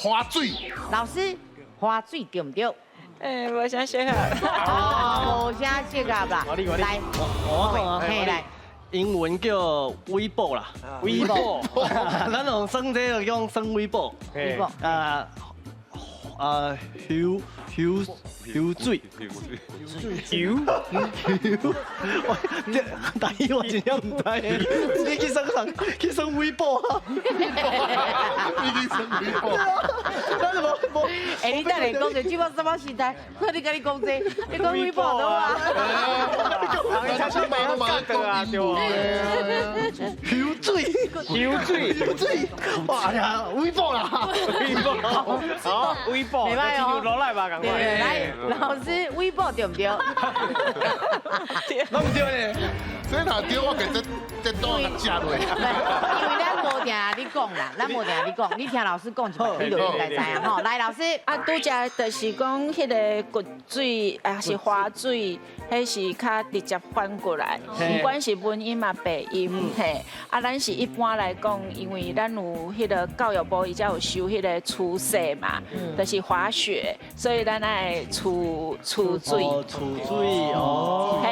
划水。老師，划水對毋對？欸，無啥適合。哦，無啥適合啦。來，我嘿來，英文叫微博啦，微博，咱用算這個叫算微博。微博。啊啊，游游游水，游游，我這台語我真正毋知，你去算啥？去算微博啊？你去算微博？咱就無無。欸，你等下講這，這擺什麼時代？我你共你講這，你講微博對啊？咱這擺攏嘛講英文。游水，游水，游水，哇呀，微博啦，微博，好，微博，袂䆀哦，落來吧，趕快。來，老師，微博對毋對？攏毋對呢？這若對，我給這這刀給食落。因為咱無定你講啦，咱無定你講，你聽老師講一擺，你就應該知影吼。來，老師，啊，拄才就是講彼个骨水，啊是划水，彼是較直接翻過來，毋管是文音嘛白音嘿。啊，咱是一般來講，因為咱有彼个教育部伊才有收彼个廚師嘛，就是滑雪，所以咱愛儲儲水。儲水哦。